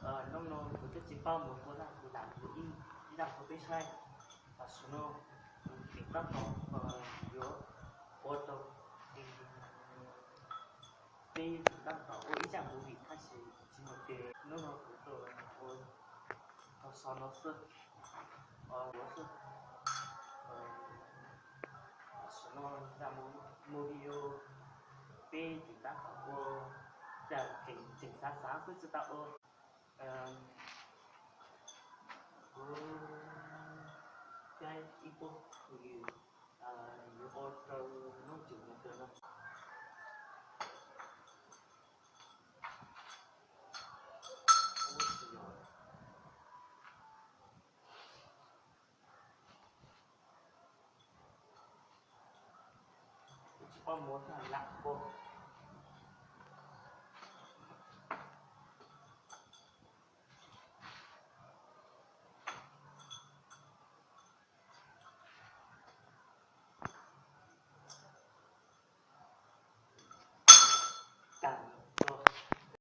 Hnub no kuv twb tsis paub mus ua dab, kuv lam mus ib, ib zaj qhov peb saib. Tam sim no kuv tseem tab tom yuav ua rau peb tab tom ua ib zaj movie tab sis tsis muaj tes. Hnub no kuv tuaj ua tau xaus no xwb, ua xwb. Tam sim no zaj movie peb tseem tab tom ua, cas tseem, tseem xav xav xwb tsis tau ua. Kuv thiab ib pab phooj ywg yuav ua rau noob tseem mus kawg no. Kuv tsis paub mus ua tag lam ko.